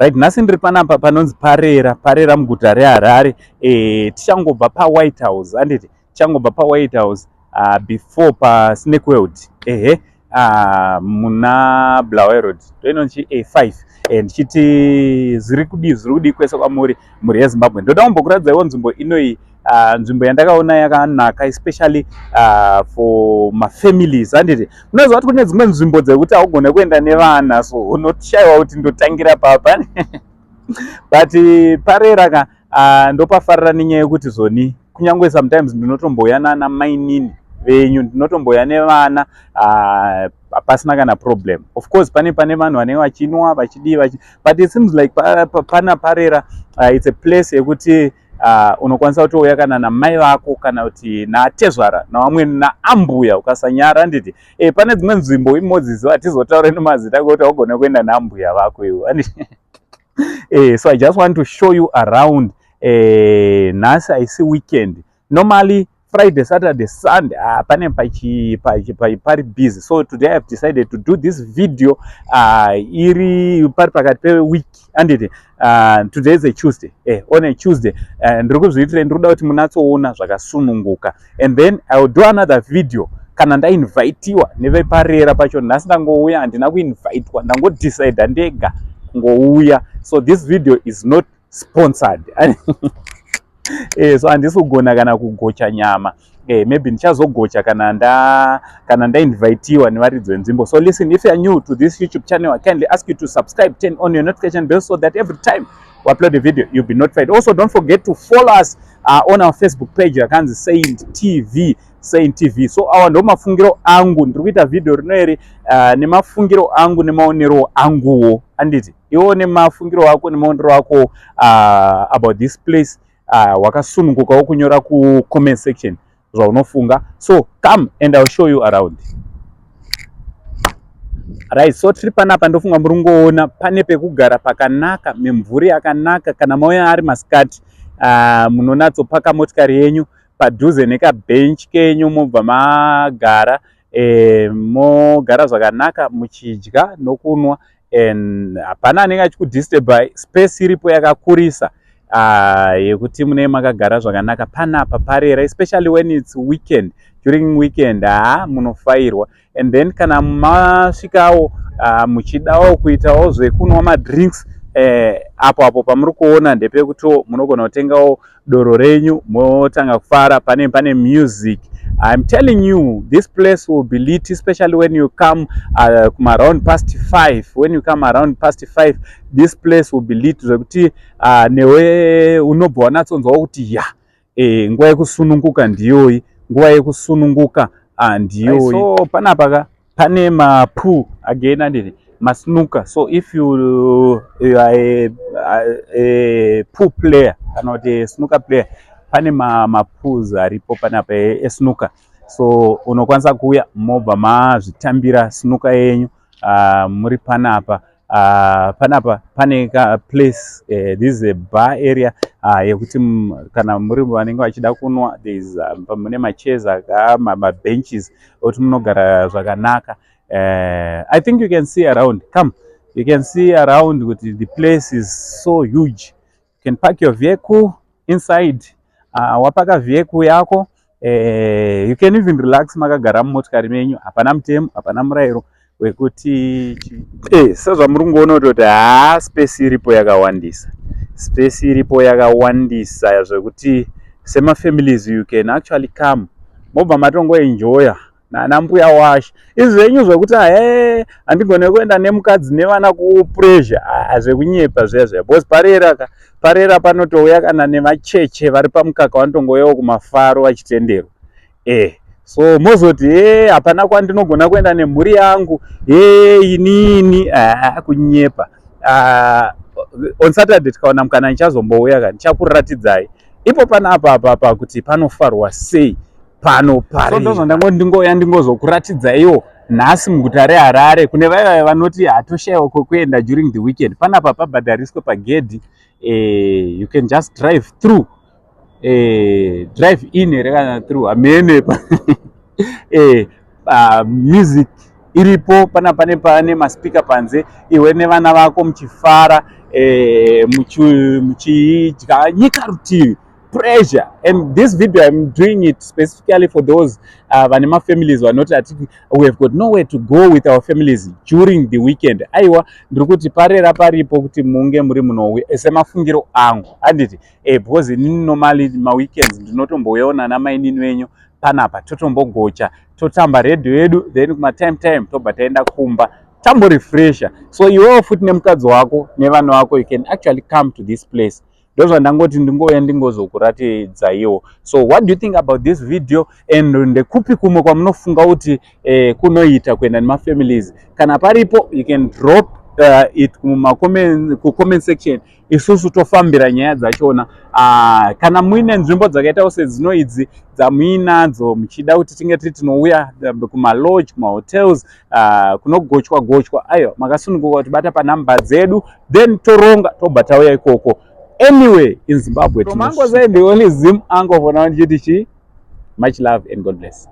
Right, nhasi ndiri panapa panonzi Parera, Parera muguta reHarare. Tichangobva paWhite House, handiti? Tichangobva paWhite House before paSnake World, ehe, muna Bulawayo Road, ndoinonzi A5. Ndichiti zviri kudii, zviri kudii kwese kwamuri, mhuri yeZimbabwe? Ndoda kumbokuratidzaiwo nzvimbo inoyi, nzvimbo yandakaona yakanaka, especially for mafamilies, handiti? Munoziva kuti kune dzimwe nzvimbo dzekuti haugone kuenda nevana, so unoshayiwa kuti ndotangira papa. But Parera ka, ndopafarira nenyaya yekuti zoni kunyange sometimes ndinotombouya nana mainini venyu, ndinotombouya nevana, pasina kana problem. Of course pane vanhu vanenge vachinwa, vachidii, but it seems like pana Parera, it's a place yekuti unokwanisa kutouya kana namai vako kana kuti natezvara navamwe naambuya, ukasanyara, handiti? Pane dzimwe nzvimbo imodzizo hatizotaure nemazita kuti haugone kuenda naambuya vako iwo. So I just want to show you around. Nhasi haisi weekend. Normally Friday, Saturday, Sunday, pane pari busy. So today I have decided to do this video iri pari pakati peweek, handiti? Today is a Tuesday. On a Tuesday, ndiri kuzviitira, ndiri kuda kuti munatsoona zvakasununguka, and then I will do another video kana ndainvitiwa neveParera pacho. Nhasi ndangouya, handina kuinvitwa, ndangodecida ndega kungouya. So this video is not sponsored. So handisi kugona kana kugocha nyama. Maybe ndichazogocha kana ndainvitiwa nevaridzi venzvimbo. So listen, if you are new to this YouTube channel, I kindly ask you to subscribe, turn on your notification bell so that every time we upload a video, you'll be notified. Also, don't forget to follow us on our Facebook page yakanzi Saint TV, Saint TV. So awa ndo mafungiro angu. Ndiri kuita vhidhiyo rino iri nemafungiro angu nemaonero anguwo, handiti? Iwo nemafungiro ako nemaonero ako about this place, wakasunungukawo kunyora kucomment section zvaunofunga. So come and I will show you around. Right, so tiri panapa, ndofunga muri kungoona pane pekugara pakanaka, mimvuri yakanaka. Kana mauya ari masikati, munonatsopaka motikari yenyu padhuze nekabhenchi kenyu, mobva magara, mogara zvakanaka muchidya nokunwa, and hapana anenge achikudisturba. Space iripo yakakurisa yekuti munenge makagara zvakanaka panapa Parera, especially when it's weekend. During weekend, haa, munofairwa. And then kana masvikawo, muchidawo kuitawo zvekunwa madrinks, apo pamuri kuona ndepekutiwo munogona kutengawo doro renyu, motanga kufara. Pane music. I'm telling you, this place will be lit, especially when you come kuma around past 5. When you come around past 5, this place will be lit zvekuti newe unobva wanatsonzwawo kuti ya, nguva yekusununguka ndiyoyi, nguva yekusununguka ndiyoyi. So panapa ka pane mapool again, anditi? Masnooker. So if you are a pool player kana kuti snooker player, pane mapools aripo panapa esnooker. So unokwanisa kuuya, mobva mazvitambira snooker yenyu muri panapa. Panapa pane ka place, this is a bar area yekuti kana muri vanenge vachida kunwa, there is mune machairs aka mabenches ekuti munogara zvakanaka. I think you can see around. Come, you can see around kuti the place is so huge. You can park your vehicle inside. Wapaka vehicle yako, you can even relax makagara mumotikari menyu. Hapana mutemo, hapana murayiro wekuti sezvamuri kungoona kutoti haa, space iripo yakawandisa, space iripo yakawandisa zvekuti semafamilies you can actually come, mobva matongoenjoya nana mbuya washa. Izvi zvenyu zvekuti he, handigone kuenda nemukadzi nevana kupressure, zvekunyepa zviya zviya, because Parera ka, Parera panotouya kana nemacheche vari pamukaka, vanotongouyawo kumafaro vachitenderwa. So mozoti he, hapana kwandinogona kuenda nemhuri yangu, he, inini, kunyepa. On Saturday tikaona mukana, ndichazombouya ka, ndichakuratidzai ipo panapa apa kuti panofarwa sei pano Parera. So ndozvandangoti ndingouya ndingozokuratidzaiwo nhasi muguta reHarare, kune vaiva vanoti hatoshayiwa kwekuenda during the weekend. Panapa pabhadhariswe pagedhi. You can just drive through, drive in here kana through, hamene. Music Iripo pana pane maspeaker panze, iwe nevana vako muchifara, muchidya nyika rutivi pressure. And this video, I'm doing it specifically for those vane mafamilies vanoti ati we have got nowhere to go with our families during the weekend. Aiwa, ndiri kuti parera paripo kuti munge muri munouya, semafungiro angu, handiti? Because inini normally maweekends ndinotombouyawo nana mainini venyu panapa, totombogocha, totamba redhiyo yedu, then kumatime time tobva taenda kumba, tamborefresha. So iwewo futi nemukadzi wako nevana vako, you can actually come to this place. Ndozvandangoti ndingouya ndingozokuratidzaiwo. So what do you think about this video? And ndekupi kumwe kwamunofunga kuti kunoita kuenda nemafamilies? Kana paripo, you can drop it kucomment section, isusu tofambira nyaya dzachona. Kana muine nzvimbo dzakaitawo sedzino idzi dzamuinadzo, muchida kuti tinge tiri tinouya kumalodge, kumahotels, kunogochwa gochwa, aiwa, makasununguka kutibata panhamba dzedu, then toronga, tobva tauya ikoko. Anyway, in Zimbabwe, From Uncle Zai, the only Zim uncle for now, ndichiti chi much love and God bless.